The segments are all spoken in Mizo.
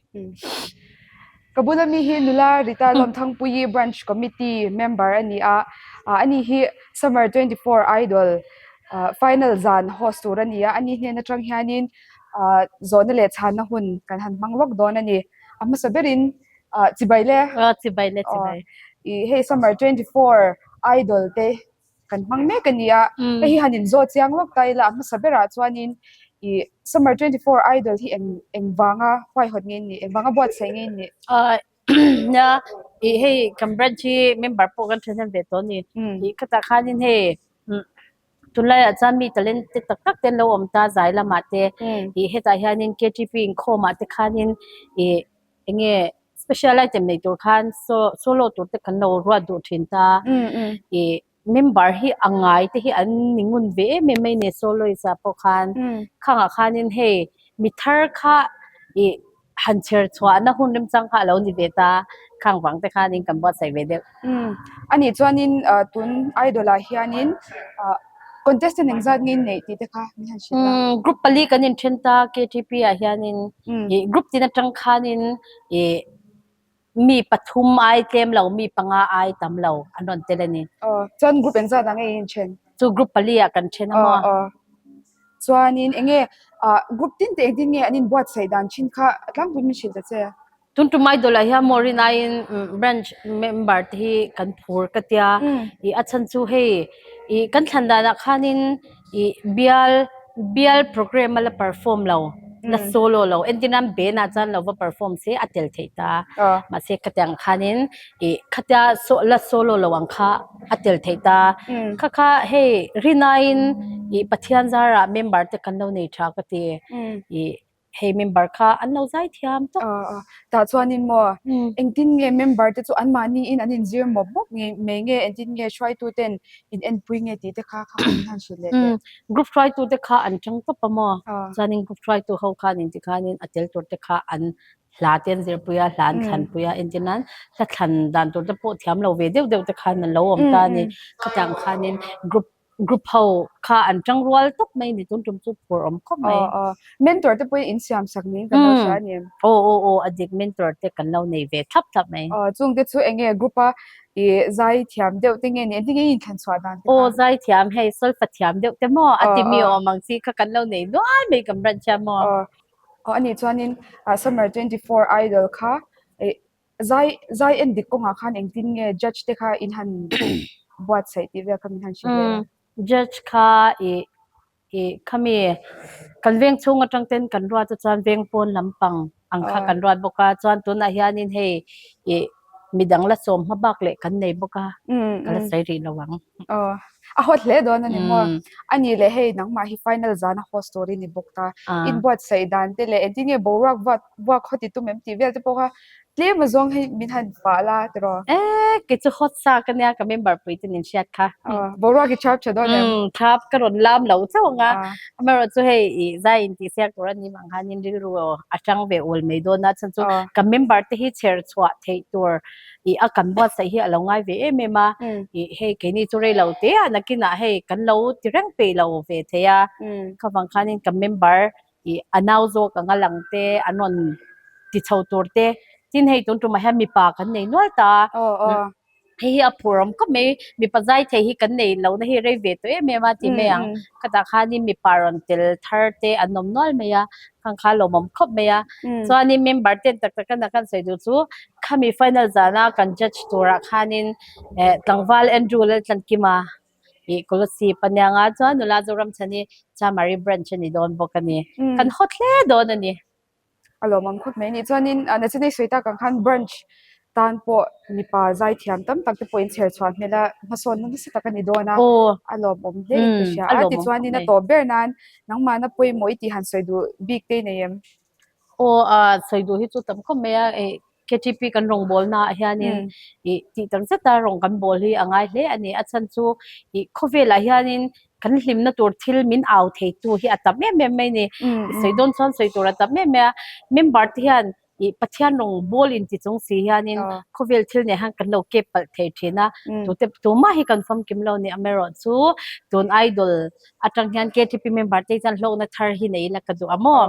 Ka bula mi hi nula Rita Lawmthangpuii Branch Committee member a ni a, ani hi Summer 24 Idol final zan host tur a ni a, ani hnen atang hianin zawhna leh chhanna hun kan han hmang lawk dawn a ni. A hmasa berin chibai le. Chibai le chibai. Hei Summer 24 Idol te kan hmang mek a ni a, hei hi han inzawt chiang lawk ta ila a hmasa berah chuanin ih Summer 24 Idol hi eng eng vanga huaihawt nge ni eng vanga buatsaih nge ni? Nia ih hei kan branch hi member pawh kan thahnem ve tawh a ni ih khatah khanin hei tunlaiah chuan mi talent te tak tak te an lo awm ta zai lamah te ih hetah hianin K_T_P inkhawmah te khanin ih eng nge Special item nei tur khan solo tur te kan lo ruat duh thin ta. Ih member hi a ngai te hi an ni ngun ve em em mai ni soloist ah pawh khan. Khangah khanin hei mi thar kha ih han chher chhuahna hun remchang kha a lo ni ve ta. Khang vang te khanin kan buatsaih ve deuh. Anih chuanin tun idol ah hianin Contestant engzat nge in neih tih te kha min han hrilh a. Group pali kan inthen ta KTP ah hianin ih group tin atang khanin ih mi pathum ai tlem lo mi panga ai tam lo an rawn tel a ni. Aw chuan group engzat ah nge in inthen? Chu group pali ah kan then a maw? Aw aw chuanin enge ah group tin te engtin nge an inbuatsaih dan thin kha tlangpui min hrilh ta che? Tun tum idol ah hian maw rin aiin branch member te hi kan phur ka tia ih a chhan chu hei ih kan thlan danah khanin ih bial bial programme a la perform lo la solo lo entir nan band ah chuan lo va perform se a tel theih ta mahse khatiang khanin ih khatia la solo lo ang kha a tel theih ta kha kha hei rin aiin ih Pathian zarah member te kan lo nei tha ka ti ih. Hei member kha an lo zai thiam tawp. Aw tah chuanin maw engtin nge member te chu anmahniin an inzir mawp mawp nge mai nge engtin nge hruaitu ten in enpui nge tih te kha kha an han hrilh leh teh. Group hruaitu te kha an tang tawp a maw chuanin group hruaitu ho khan inti khanin a tel tur te kha an hla te an zirpui a hla an thlanpui a entir nan hla thlan dan tur te pawh thiam lo ve deuh deuh te khan an lo awm ta a ni khatiang khanin group Group ho kha an tang rual tawp mai ni tun tum chu phur awm khawp mai. Aw aw mentor te pawhin in siam sak niin kan lo hria a ni. Aw aw aw a dik mentor te kan lo nei ve thlap thlap mai. Aw chung te chu eng nge group a i zai thiam deuh te nge ni engtin nge i inthlan chhuah dan te kha. Aw zai thiam hei solfa thiam deuh te maw a ti mi awm ang chi kha kan lo nei nual mai kan branch hian maw. Aw aw anih chuanin summer 24 idol kha i Zai zai en dik kawngah khan engtin nge judge te kha in han buatsaih tih vel kha min han hrilh leh a. Judge kha ih ih khami kan veng chhung atang ten kan ruat a chuan veng pawn lampang ang kha kan ruat bawk a chuan tunah hianin hei ih midang la sawm hma bak leh kan nei bawk a ka la sawi rih lo ang. Aw a hawt hle dawn a ni maw? A nih leh hei nangmah hi final zana host tur i ni bawk ta. Inbuatsaih dan te leh engtin nge boruak vuat vuak haw ti tum em tih vel te pawh kha Tlem a zawng hei min han pah la tiraw? Eh, kei chu hot sa ka nia ka member pui ten in hriat kha. Aw, boruak i thap tha dawn em? Umm, thap ka rawn lam lo chauh ang a. Amaherawh chu hei i zai in tih siak tur a ni vang khanin rilru a tang ve ul mai dawn a, chhan chu ka member te hi chher chhuah theih tur i a kan buatsaih hi a lo ngai ve em em a. I hei keini chu rei lo te ah nakinah hei kan lo ti reng peih lo ve thei a. Kha vang khanin ka member ih a nau zawk anga lang te an rawn ti chho tur te tin hei tun tumah hian mipa kan nei nual ta a hei hi a phur awm khawp mai mipa zai thei hi kan nei lohna hi rei ve tawh em em a ti mai ang khatah khanin mipa rawn tel thar te an awm nual mai a khang kha a lawmawm khawp mai a chuanin member ten tak tak a kan sawi duh chu khami final zana kan judge turah khanin eh tlangval Andrew Laltlankima Ih Kolasib a nia nga chuan nula Zoramchhan hi Chamari branch a ni dawn bawk a ni. Kan hawt hle dawn a ni. A lawmawm khawp mai a ni. Chuanin Nachinei sawi tak ang khan branch tan pawh mipa zaithiam tam tak te pawh inchher chhuah hmel a hmasawnna nasa tak a ni dawn a. A lawmawm hle in ka hria a. Tichuanin a tawp ber nan nangmahna pawimawh i tih han sawi duh bik te i nei em? Aw a sawi duh hi chu tam khawp mai a. KTP kan rawngbawlna ah hianin ih tih tak zeta rawng kan bawl hi a ngai hle a ni. A chhan chu ih khawvelah hianin kan hlimna tur thil min au theitu hi a tam em em mai a ni. Sawi dawn chuan sawi tur a tam em em a. Member te hian I Pathian rawng bawl in ti chung si hianin khawvel thil nen hian kan lo kep palh thei thin a, tute tumah hi kan famkim lo ni amaherawh chu tun idol atang hian KTP member te hi chuan hlawkna thar hi nei ila ka duh a maw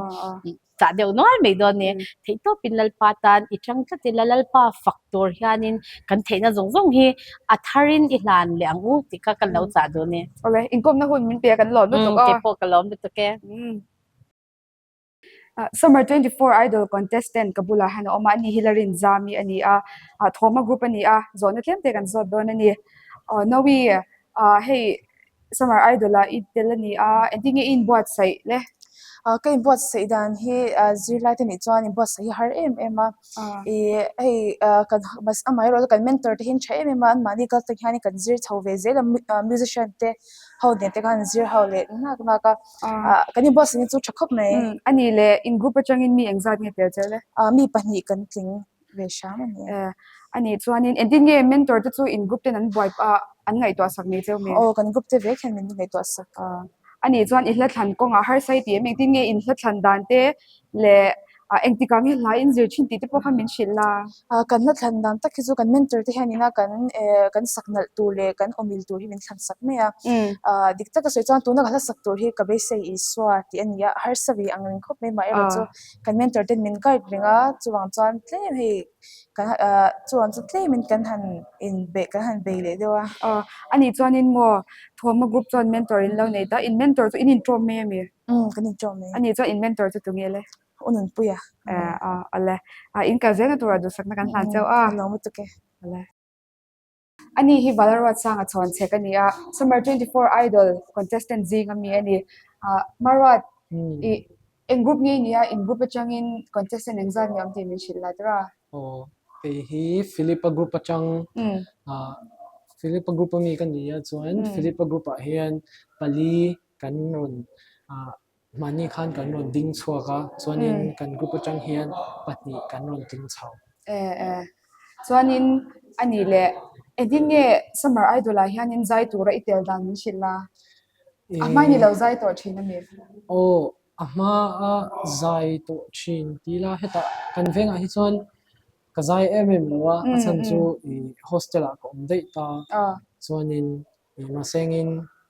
chah deuh nual mai dawn ni. Theihtawpin Lalpa tan i tang tlat ila Lalpa fak tur hianin kan theihna zawng zawng hi a tharin i hlan leh ang u tih kha kan lo chah duh a ni. Awle, inkawmna hun min pe a kan lawm lutuk a. Keipawh ka lawm lutuk e. Summer 24 Idol contestant ka bulah hian a awm a, ani hi Larin Zami a ni a, Thawma group a ni a, zawhna tlem te kan zawt dawn a ni. Nawi, hei Summer Idol ah i tel a ni a, engtin nge i inbuatsaih le? Ka inbuatsaih dan hi zirlai te nih chuan inbuatsaih hi har em em a, ih hei kan amaherawhchu kan mentor te hi an tha em em a, anmahni kal tlang hian kan zir chho ve zel a, musician te ho nen te khan an zir ho leh nak nak a. Ah kan inbuatsaih na chu tha khawp mai. Umm a nih leh in group atangin mi engzat nge tel tel e? Ah mi pahnih kan tling ve hram a ni. Eh a nih chuanin engtin nge mentor te chu in group ten an buai ah an ngaihtuah sak nei cheu mi? Aw kan group te vek hian min ngaihtuah sak. Ah a nih chuan i hla thlan kawngah harsa i ti em? Engtin nge in hla thlan dan te leh Ah engtikah nge hla in zir thin tih te pawh kha min hrilh la. Ah kan hla thlan dan tak hi chu kan mentor te hian ina kan eh kan sak nalh tur leh kan awmil tur hi min thlan sak mai a. Ah dik taka sawi chuan tuna ka hla sak tur hi ka beisei Isua tih a ni a, harsa ve ang reng khawp mai mah erawh chu kan mentor ten min guide reng a, chuvang chuan tlem hei kan ah chuvang chu tlemin kan han inbeih kan han bei leh deuh a. Ah anih chuanin maw Thawma group chuan mentor in lo nei ta, in mentor chu in inṭawm mai a mi? Umm kan inṭawm mai. Anih chuan in mentor chu tunge le? U Nunpuia. Eh a awle. A in kal zelna turah duhsakna kan hlan chauh a. Ka lawm lutuk e. Awle. Ani hi Valaruatsanga chhawn chhek a ni a, Summer 24 Idol contestant zing ami a ni. Ah Maruat i eng group nge i nia, in group atangin contestant engzat nge awm tih min hrilh la tura? Aw kei hi Philip-a group atang ah Philip-a group ami ka ni a chuan Philip-a group ah hian pali kan rawn ah Mahni khan kan rawn ding chhuak a, chuanin kan group atang hian pahnih kan rawn tling chho. Eh eh. Chuanin a nih leh engtin nge Summer Idol ah hianin zai tura i tel dan min hrilh la? A hma in i lo zai tawh thin a mi? Aw, a hma a zai tawh thin ti ila hetah kan vengah hi chuan ka zai em em lo a, a chhan chu ih hostel ah ka awm daih ta. Chuanin ih mahsengin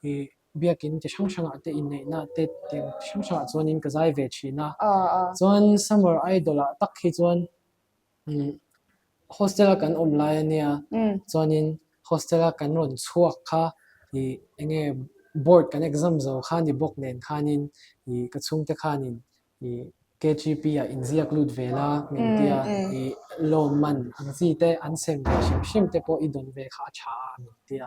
ih biakin ti hrang hrangah te inneihna te tiang ti hrang hrangah chuanin ka zai ve thin a. Chuan Summer Idol ah tak hi chuan hostel a kan awm lai ania chuanin hostel a kan rawn chhuak kha ih eng nge board kan exam zo kha ni bawk nen khanin ih ka chhungte khanin ih KGP ah inziak lut ve la min tia ih lawmman ang chi te an sem ve hrim hrim te pawh i dawn ve kha a tha a min tia.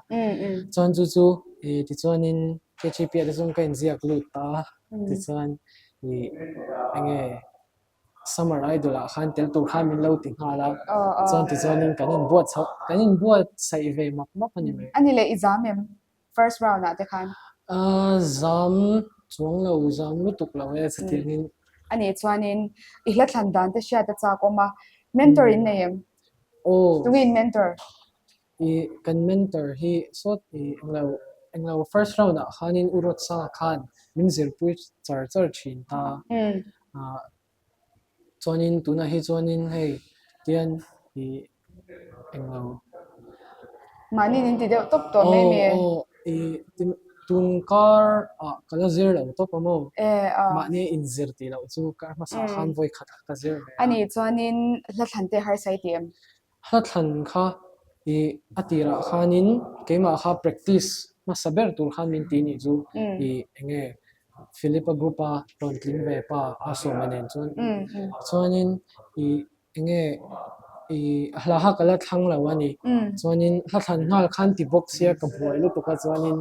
Chuan chu chu ih tichuanin KGP ah te chuan ka inziak lut ta tichuan ih enge summer idol ah khan tel tur khan min lo ti nghal a chuan tichuanin kan inbuatchhoh kan inbuatsaih ve mak mak a ni mai. A ni leh i zam em? First round ah te khan. Ahh zam chuang lo, zam lutuk lo e chutiangin. A nih chuanin i hla thlan dan te hriat a chak awm a, mentor in nei em? Aw. Tunge in mentor? I kan mentor hi sawt i englo englo first round ah khanin U Rawtsa khan min zirpui char char thin ta. Ah Chuanin tunah hi chuanin hei tian ih englo. Mahni in ti deuh tawp tawh mai mi. Aw aw ih tun kar ah ka la zir lo tawp a maw? Mahni in zir tih loh chu kar hmasa khan vawi khat ka zir ve a. Ani chuanin hla thlan te harsa i ti em? Hla thlan kha ih a tirah khanin keimah kha practice hmasa ber tur khan min ti nih chu ih eng nge Philip-a group-a rawn tling ve pa a sawma nen chuan chuanin ih eng nge ih hla kha ka la thlang lo a ni chuanin hla thlan nghal khan ti bawk sia ka buai lutuk a chuanin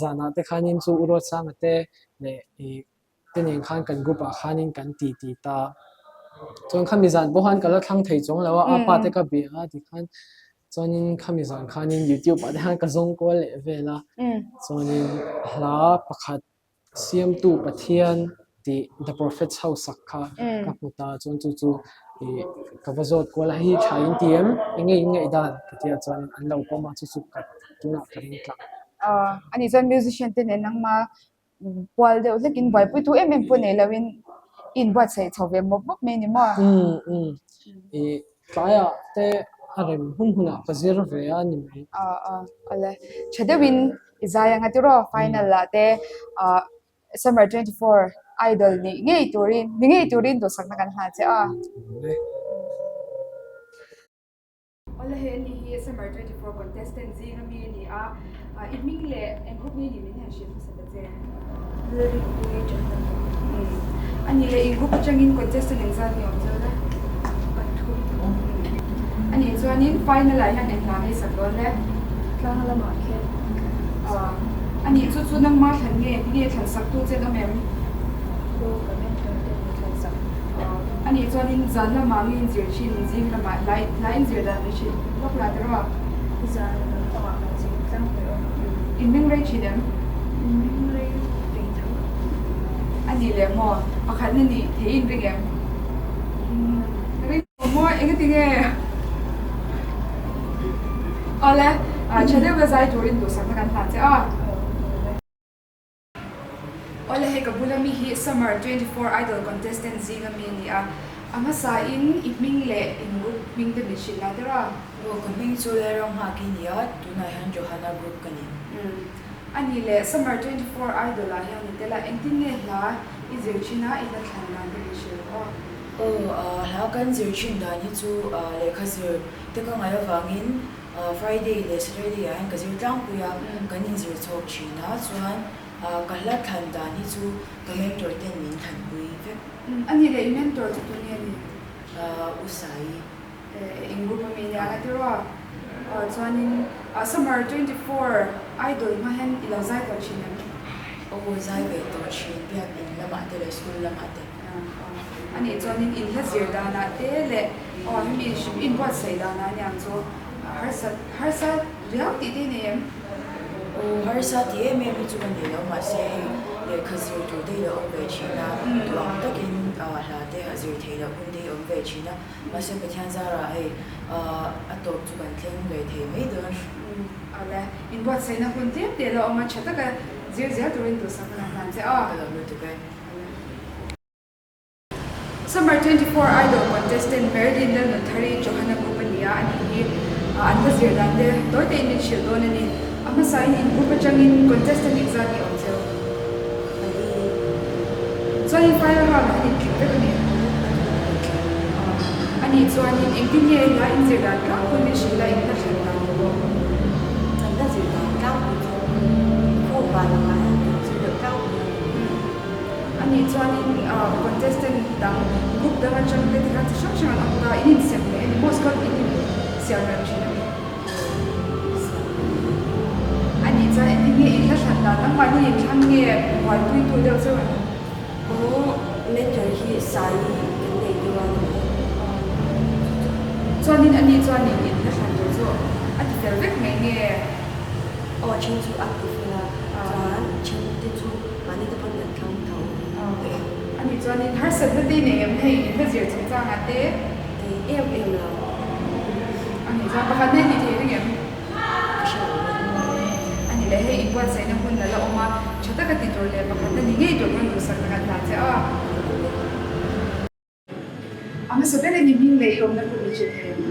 zanah te khanin chu U Ruatsanga te leh ih te nen khan kan group ah khanin kan ti ti ta. Chuan khami zan pawh khan ka la thlang thei chuang lo a, apa te ka bia a tikhan chuanin khami zan khanin youtube ah te khan ka zawng kual leh vel a. Chuanin hla pakhat siamtu Pathian tih The Prophets ho sak kha ka hmu ta chuan chu chu ih ka va zawt kual a hei hi tha in ti em eng nge in ngaihdan ka ti a chuanin an lo pawm a chu chu ka tunah ka ring tlang. Ani chuan musician te nen nangma Kual deuh hlekin buaipuitu em em pawh nei loin I inbuatsaih chho ve mawp mawp mai ni maw? Umm umm. I tlaiah te a rem hun hunah ka zir ve a ni mai. Aw aw awle. Tha deuhin i zai anga tiraw final ah te ah Summer 24 idol nih ngei turin ni ngei turin duhsakna kan hlan che a. Awle hei ani hi Summer 24 contestant zing ami a ni a, i hming leh eng group nge ni min han hrilh hmasa ta che? Lalrinpuii Chahna Umm ani leh in group atangin contestant engzat nge awm chiau le? Pathum. Umm ani chuanin final ah hian eng hla nge i sak dawn le? Tlang lamah khian. Aw ani chu chu nangma thlan nge tinge thlan sak tu che an awm em? Aw ka mentor te min thlan sak. Aw ani chuanin zan lamah nge in zir thin zing lamah hlai hlai in zir dan ve thin lawk la tiraw? Zan lampangah kan zir tlang pui awm. In meng rei thin em? In meng rei ve tho. A nih leh maw? Pakhatna nih thei in ring em? Ring lo maw? Engati nge? Awle, tha deuha zai turin duhsakna kan hlan che a. Awle hei ka bula mi hi Summer 24 Idol contestant zinga mi a ni a, a hmasa in i hming leh in group hming te min hrilh lai der a. Aw ka hming chu Lalramnghak i ni a, tunah hian Johanna group ka ni. Umm a ni leh Summer 24 Idol ah hian i tel a, engtin nge hla i zir thin a, i hla thlan dan te min hrilh rawh aw. Aw hla kan zir thin dan hi chu lehkha zir te ka ngaih avangin Friday leh Saturday ah hian ka zir tlangpui a, kan inzir chhawk thin a, chuan ka hla thlan dan hi chu ka mentor ten min thlanpui vek. A nih leh i mentor chu tunge a ni? U Sai. Eng group a mi nia nga tiraw? Chuanin Summer 24 Idol hma hian i lo zai tawh thin em? Aw zai ve tawh thin, biakin lamah te leh school lamah te. A nih chuanin in hla zir danah te leh aw hemi hrim inbuatsaih danah aniang chu harsat harsa riau tih te i nei em? Aw harsa tih em em hi chu ka nei lo mahse hei lehkha zir tur te hi lo awm ve thin a, duh ang takin hla te a zir theih loh hun te hi awm ve thin a, mahse Pathian zarah hei a tawp chu kan thleng ve thei mai dawn. Awle, inbuatsaihna hun tlem te la awm a, tha taka zir zel turin duhsak ka han hlan che a. Ka lo lutuk e. Summer 24 Idol contestant Marilyn Lalnunthari Johanna Group a ni a, ani hi an va zir dan te tawi tein min hrilh dawn a ni. A hmasain in group atangin contestant engzat nge awm cheu? Pali. Chuanin final round ah hian in tling vek a ni. A nih chuanin engtin nge hla in zir dan tlangpui min hrilh la in hla thlen dan te pawh? Kan hla zir dan tlangpui chu inkhawm van angah hian kan zir deuh tlangpui a ni. A nih chuanin contestant dang group dang atang te tikhan chi hrang hrang an awm ta, in insem leh a ni maw slot in insiam rem thin a ni. A nih chuan engtin nge in hla hran dan nangmahni inthlang nge buaipuitu deuh chauh an awm? Aw, mentor hi Sai kan nei deuh a ni mai. Chuanin a ni chuanin in hla hran tur chu a ti fel vek mai nge? Aw, then chu a ti fel a, chuan then te chu mahni te pawn an thlang tho. Aw, a nih chuanin harsatna te i nei em hei in hla zir chungchangah te? Nei em em lo. A nih chuan pakhat na i ti thei reng em? Ka hre lo e. A ni leh hei inbuatsaihna hun a la awm a, tha taka ti tur leh pakhatna ni ngei tur pawn duhsakna kan hlan che a. A hmasa berin i hming leh i awmna pawh mi hrilh thei ang.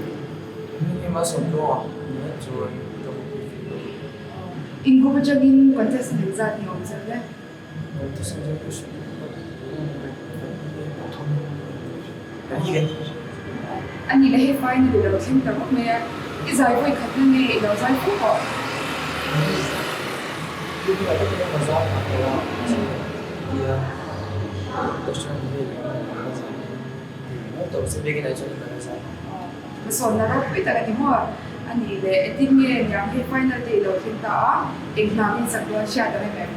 Hming hi malsawm dawn a, ni hian chuan ka hmu pui ve lo. In group atangin contestant engzat nge awm cheu le? A ni leh hei final i lo thleng ta rawk mai a, i zai vawi khatna nge i lo zai fo tawh? Hmasawnna ropui tak a ni maw? A ni leh engtin nge niang hei final te i lo thleng ta a, eng hna min sak dawn hriat ang em em?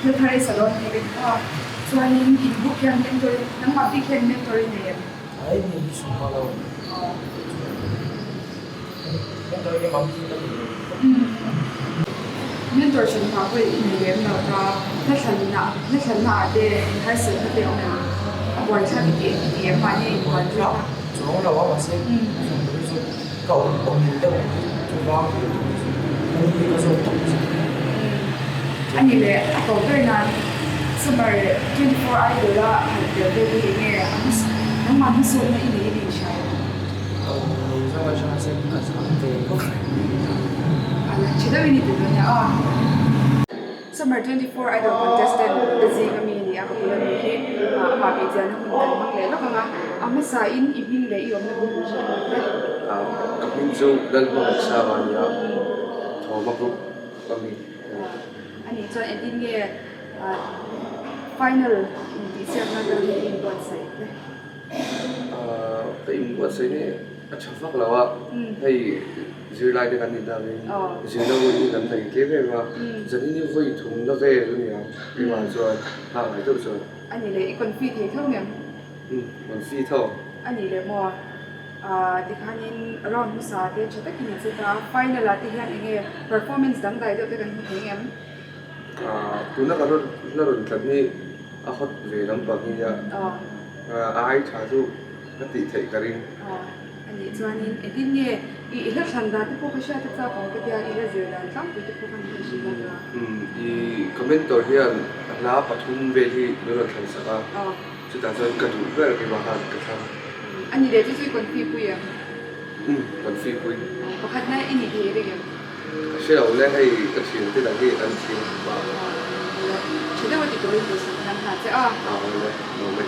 Hla thar i sa dawn tih ka ti maw? Chuanin in group hian mentor nangmah bik hian mentor i nei em? Mentor hran hma pawh i nei lem lo ta, hla thlanna hla thlanna ah te harsatna te a awm em? A buaithlak i ti i ti em mahni a inbuaithlak? ka awm awm in deuh chuvang tur chu ka ni hi ka zawt tawp chu. A ni leh a tawp ber nan Summer 24 Idol a han tel vel hi enge a hmasa nangmah hmasawnna i nei a ni hria em? Nei zawk atanga chuan ka zam ve bawk. A la tha deuhin i ti dawn nia aw. Summer 24 Idol contestant te zing ami a ni a, ka bula mi hi amah bihchianna hun kan hmang leh lawk ang a, a hmasa in i hming leh i awmna bul hmun hriat ang hle. Ka hming chu Lalhmangaih Sanga a ni a, Thawma Group a mi a ni. A nih chuan engtin nge final intihsiakna atan hian i inbuatsaih hle? Ka inbuatsaih hi a tha vak lo a, hei zirlai te kan nih dakin zirna hun hi kan nei tlem em a, zanin hi vawi thumna vel a ni ang keimah chuan nghak ngai deuh chuan. A nih leh i confi thei tho ngem? Umm confi tho. A nih leh maw? Tikhanin round hmasa te tha takin i che ta a, final ah te hian enge performance dangdai deuh te kan hmu thei ngem? Tuna ka rawn la rawn tlan hi a hot ve lampang hi nia a ai tha chu ka tih theih ka ring. A nih chuanin engtin nge i i hla thlan dan te pawh ka hriat a chak awm ka tia i hla zir dan tlangpui te pawh kha min han hrilh a. I commentor hian hla pathum vel hi min rawn thlan sak a, chutah chuan ka duh ber keimah khan ka thlang. A nih leh chu chu i confi pui em? Umm confi pui. Pakhatna i nih thei reng em? Ka hre lo le, hei ka thiante dang hi an thiam khawp a. Tha deuh a ti turin duhsak hian hna che a. Awle, nuam e.